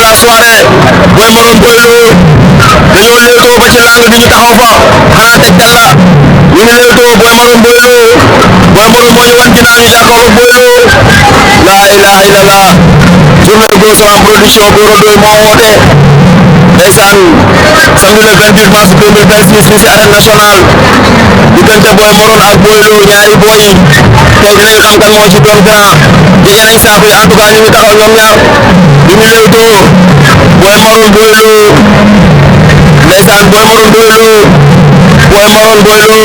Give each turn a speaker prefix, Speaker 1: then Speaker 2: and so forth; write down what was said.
Speaker 1: la soirée Boy Maroon Boy Lo dañoo léetoo ba ci lang bi ñu taxaw fa xanaa tegtal la ñu ngi léetoo Boy Maroon Boy Lo Boy Maroon moo ñu wan ginnaaw ñu jàkkaarloo Boy Lo la ilaha illallah journée Gossam production bu Rodoy moo woote ndeysaan samedi le 28 mars 2026 fii ci arène nationale diggante Boy Maroon ak Boy Lo ñaari boy yi tey dinañ xam kan moo ci doon grand jege nañ saako yi en tout cas ñu ngi taxaw ñoom ñaar ñu ngi léetoo Boy Maroon Boy Lo ndeysaan Boy Maroon Boy Lo Boy Maroon Boy Lo